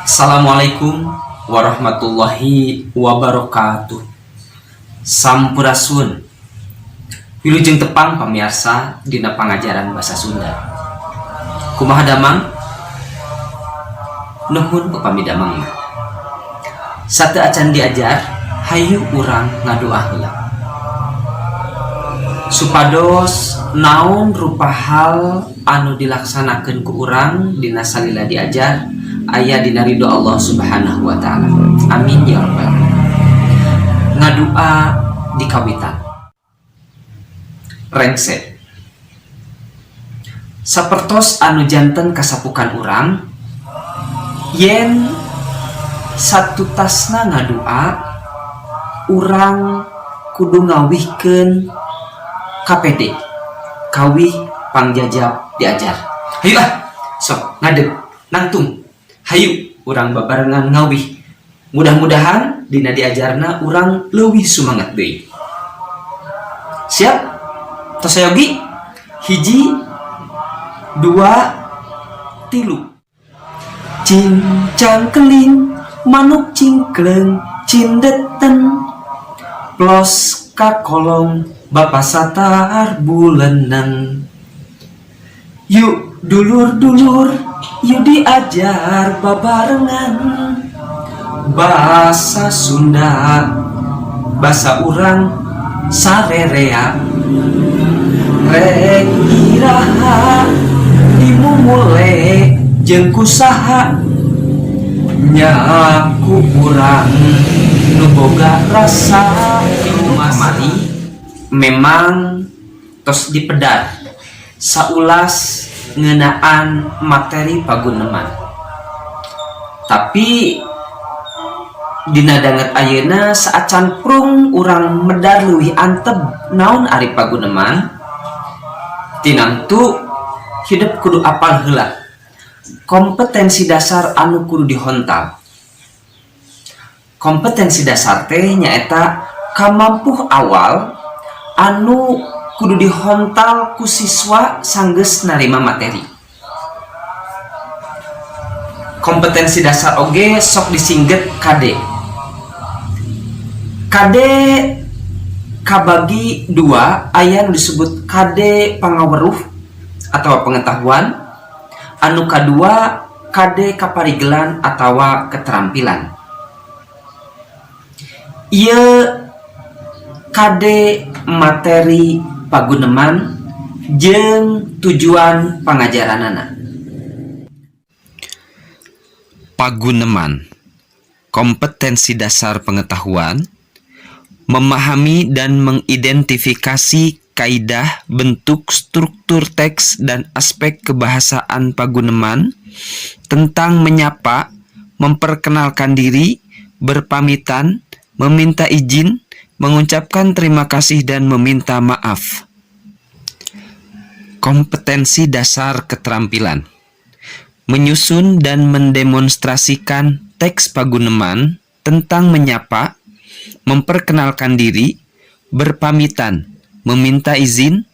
Assalamualaikum warahmatullahi wabarakatuh. Sampurasun. Wilujeng tepang, pamirsa, dina pangajaran bahasa Sunda. Kumaha damang? Nuhun upami damang mah. Sateuacan diajar, hayu urang ngadoa heula. Supados naon rupa hal anu dilaksanakeun ku urang dina salila diajar aya dina ridho Allah Subhanahu wa Taala. Amin ya rabbal alamin. Ngadua dikawitan. Rengse. Sapertos anu janten kasapukan urang, yen satutasna ngadua, urang kudu ngawihkeun KPD, kawih pangjajab diajar. Hayu ah, sok ngadeg nangtung. Hayu urang babarengan ngawih. Mudah-mudahan dina diajarna urang leuwih sumangat deui. Siap? Tos sayogi? Hiji, dua, tilu. Cingcangkeling manuk cingkleung cindeten, plos ka kolong Bapa satar buleneng. Yuk, dulur-dulur, yuk diajar babarengan bahasa Sunda, basa urang sarerea. Rek iraha dimumule jeung ku saha, nya ku urang nu boga rasa. Kamari memang tos dipedar saulas ngeunaan materi paguneman, tapi dina danget ayeuna saacan prung urang medar leuwih anteb naon ari paguneman. Tinamtu hidep kudu apal heula kompetensi dasar anu kudu dihontal. Kompetensi dasar teh nyaeta kamampuh awal anu kudu dihontal ku siswa sanggeus narima materi. Kompetensi dasar oge sok disingget KD. KD kabagi dua, aya nu disebut KD pangaweruh atau pengetahuan, anu kadua KD kaparigelan atau keterampilan. Ieu KD materi paguneman jeung tujuan pangajaranana. Paguneman, kompetensi dasar pengetahuan: memahami dan mengidentifikasi kaidah, bentuk, struktur teks, dan aspek kebahasaan paguneman tentang menyapa, memperkenalkan diri, berpamitan, meminta izin, mengucapkan terima kasih, dan meminta maaf. Kompetensi dasar keterampilan: menyusun dan mendemonstrasikan teks paguneman tentang menyapa, memperkenalkan diri, berpamitan, meminta izin,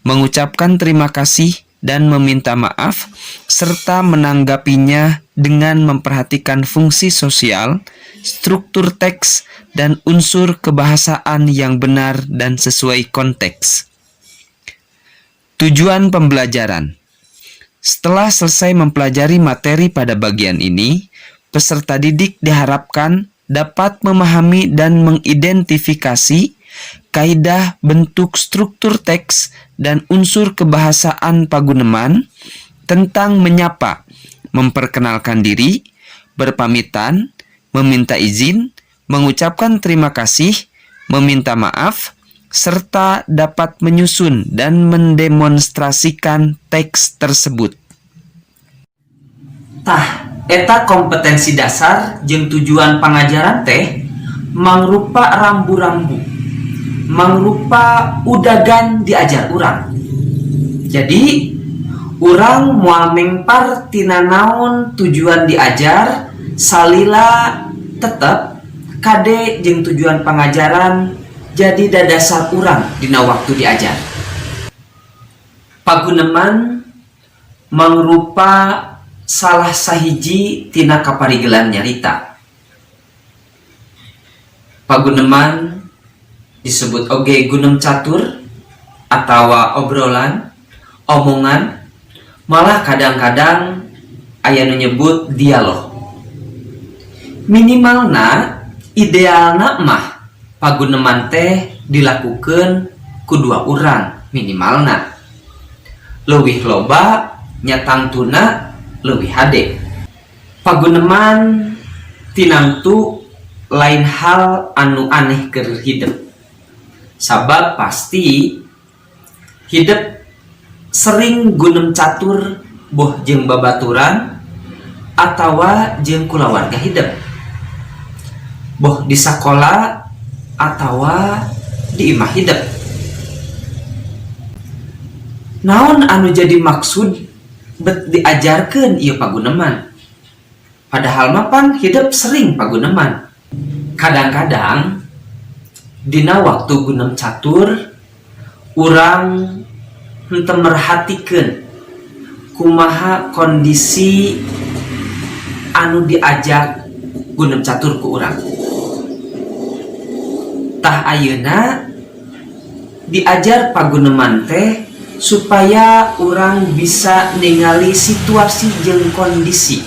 mengucapkan terima kasih, dan meminta maaf, serta menanggapinya dengan memperhatikan fungsi sosial, struktur teks, dan unsur kebahasaan yang benar dan sesuai konteks. Tujuan pembelajaran: setelah selesai mempelajari materi pada bagian ini, peserta didik diharapkan dapat memahami dan mengidentifikasi kaidah, bentuk, struktur teks, dan unsur kebahasaan paguneman tentang menyapa, memperkenalkan diri, berpamitan, meminta izin, mengucapkan terima kasih, meminta maaf, serta dapat menyusun dan mendemonstrasikan teks tersebut. Tah, eta kompetensi dasar jeung tujuan pangajaran teh mangrupa rambu-rambu, mangrupa udagan diajar urang. Jadi urang moal mengpar tina naon tujuan diajar, salila tetep KD jeung tujuan pangajaran jadi dadasar urang dina waktu diajar. Paguneman mangrupa Salah sahiji tina kaparigelan nyarita. Paguneman disebut oge gunem catur atawa obrolan, omongan, malah kadang-kadang aya nu nyebut dialog. Minimalna, idealna mah paguneman teh dilakukeun ku dua urang minimalna. Leuwih loba nya tangtuna leuwih hade. Paguneman tinamtu lain hal anu aneh keur hidep. Sabab pasti hidep sering gunem catur boh jeung babaturan atawa jeung kulawarga hidep. Boh di sakola atawa di imah hidep. Naon anu jadi maksud bet diajarkeun ieu paguneman? Padahal mah pan hidep sering paguneman. Kadang-kadang dina waktu gunem catur urang henteu merhatikeun kumaha kondisi anu diajak gunem catur ku urang. Tah, ayeuna diajar paguneman teh supaya urang bisa ningali situasi jeung kondisi.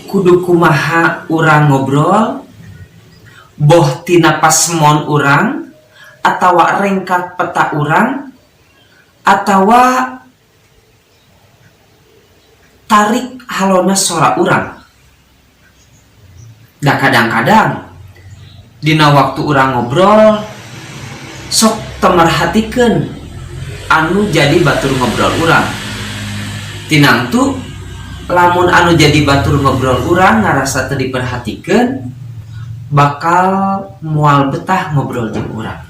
Kudu kumaha urang ngobrol, boh tina pasemon urang atawa rengkak peta urang atawa tarik halona sora urang. Da kadang-kadang dina waktu urang ngobrol sok teu merhatikeun anu jadi batur ngobrol urang. Tinamtu lamun anu jadi batur ngobrol urang ngarasa teu diperhatikeun, bakal moal betah ngobrol jeung urang.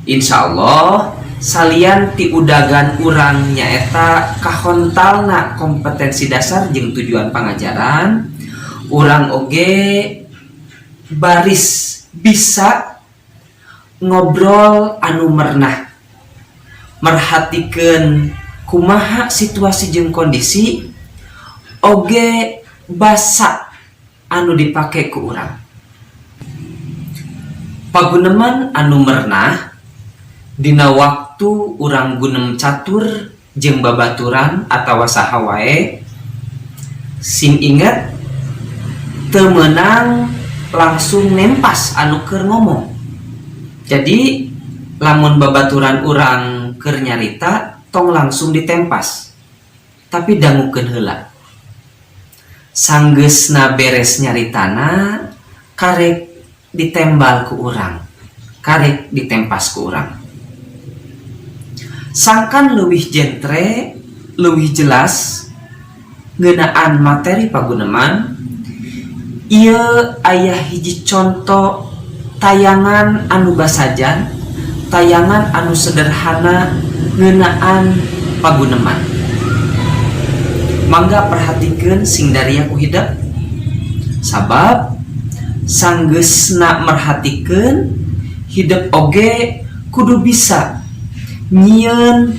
Insya Allah salian ti udagan urang nyaeta kahontalna kompetensi dasar jeung tujuan pangajaran, urang oge baris bisa ngobrol anu merenah, merhatikeun kumaha situasi jeung kondisi oge basa anu dipake ku urang. Paguneman anu merenah dina waktu urang gunem catur jeung babaturan atawa saha wae, sing inget, teu meunang langsung nempas anu keur ngomong. Jadi lamun babaturan urang keur nyarita, tong langsung ditempas, tapi dangukeun heula. Sanggeusna beres nyaritana, karek ditembal ku urang, karek ditempas ku urang. Sangkan leuwih jentre, leuwih jelas ngeunaan materi paguneman ieu, aya hiji conto tayangan anu basajan, tayangan anu sederhana ngeunaan paguneman. Mangga perhatikeun sing daria ku hidep, sabab sanggeusna merhatikeun, hidep oge kudu bisa nyieun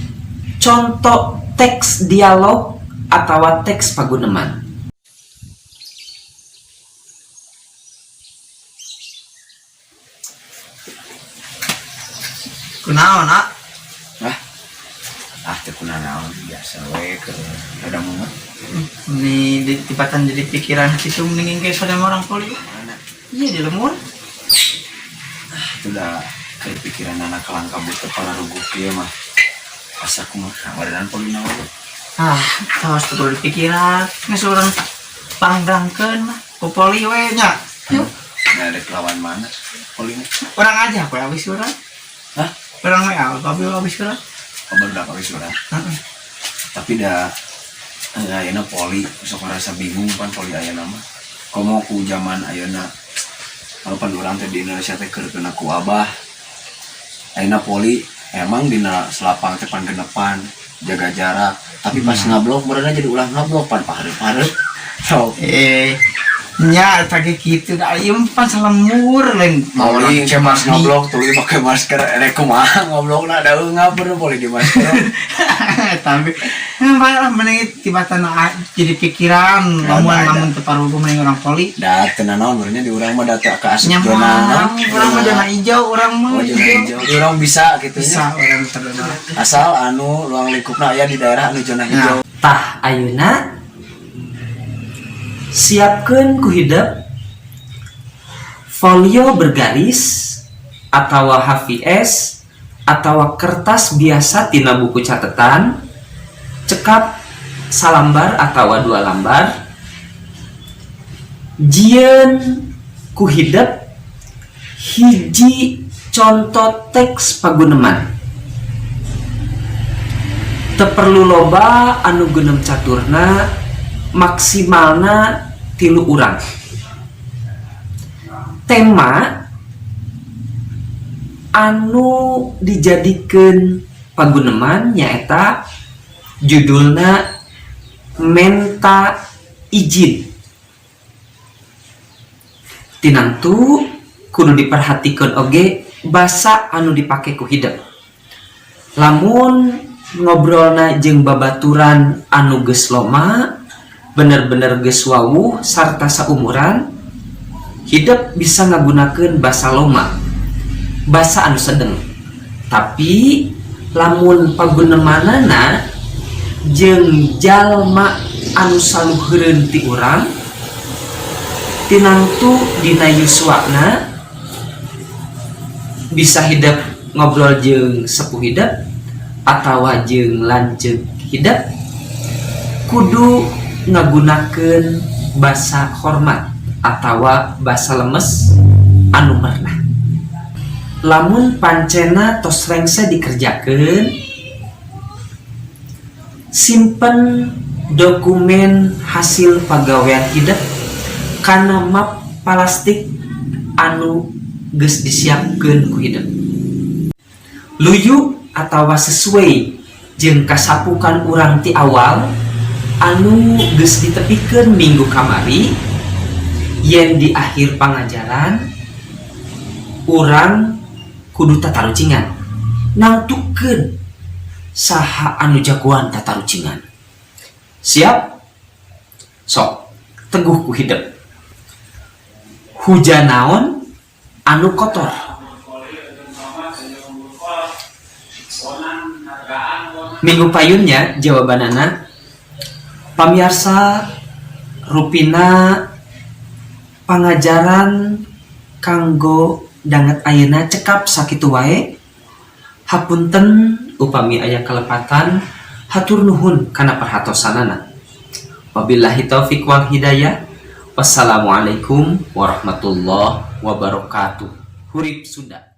contoh teks dialog atawa teks paguneman. Kunaon, ah? Ah, ah, teu kunanaon, biasa we keur rada mumet. Ini di tibatan jadi pikiran gitu, mendingin kayak saudara orang poli. Mana? Iya, di lembur. Itu dah kayak pikiran anak kalang kabut kepala ruguh kieu mah. Asa kumaha badan poli naon? Ah, terus tuh di pikiran. Ini seorang pangrangkeun mah ku poli we nya. Yuk. Nggak ada kelawan mana poli mah. Orang aja aku habis urang. Hah? Orang we abi habis urang. Oh, baru dah habis urang. Heeh. Tapi dah ayeuna poli sok ngerasa bingung pan poli ayeuna mah. Komo ku zaman ayeuna, kalau pan urang teh di Indonesia teh keur kena ku wabah. Ayeuna poli emang dina selapang teh pan genepan jaga jarak, tapi pas ngablok berenang jadi ulah ngablok pan pahareup-hareup. So, Eh, Nya eta ge kitu da, ieu mah pan salembur lain. Poli ke mas ngoblok tuluy make masker, erek kumaha ngoblokna, da eungap bener poli di masker. Tapi bae lah, mending tibatan jadi pikiran Ya, lamun ada. Lamun teu paruguh mending urang poli. Da teu nanaon benernya di urang mah, da teu kaasup Nya zona. mah urang mah zona hijau, urang mah. Oh, zona hijau. Di urang bisa gitu Bisa nya. Urang bisa zona. Asal anu ruang lingkupna aya di daerah anu zona hijau. Tah, ayeuna siapkeun ku hidep folio bergaris atau HVS atau kertas biasa tina buku catatan, cekap salambar atau dua lambar. Jieun ku hidep hiji contoh teks paguneman. Teu perlu loba anu gunem caturna, maksimalna 3 urang. Tema anu dijadikeun paguneman nyaeta judulna menta izin. Tinangtu kudu diperhatikan oge basa anu dipake ku hidep. Lamun ngobrolna jeung babaturan anu geus loma, bener-bener geus wawuh sarta saumuran, hidep bisa ngagunakeun basa loma, basa anu sedeng. Tapi lamun pagunemanana jeung jalma anu saluhureun ti urang, tinangtu dina yuswana, bisa hidep ngobrol jeung sepuh hidep atawa jeung lanceuk hidep, kudu ngagunakeun basa hormat atawa basa lemes anu merenah. Lamun pancena tos rengse dikerjakeun, simpen dokumen hasil pagawean hidep kana map plastik anu geus disiapkeun ku hidep. Luyu atawa sesuai jeung kasapukan urang ti awal anu geus ditepikeun minggu kamari, yen di akhir pangajaran urang kudu tatarucingan, nangtukeun saha anu jagoan tatarucingan. Siap? Sok teguh ku hidep. Hujan naon anu kotor? Minggu payunnya jawabanana. Pamiarsa, rupina pangajaran kanggo danget ayeuna cekap sakitu wae. Hapunten upami aya kalepatan. Hatur nuhun kana perhatosanana. Wabillahi taufik wal hidayah. Wassalamualaikum warahmatullahi wabarakatuh. Hurip Sunda.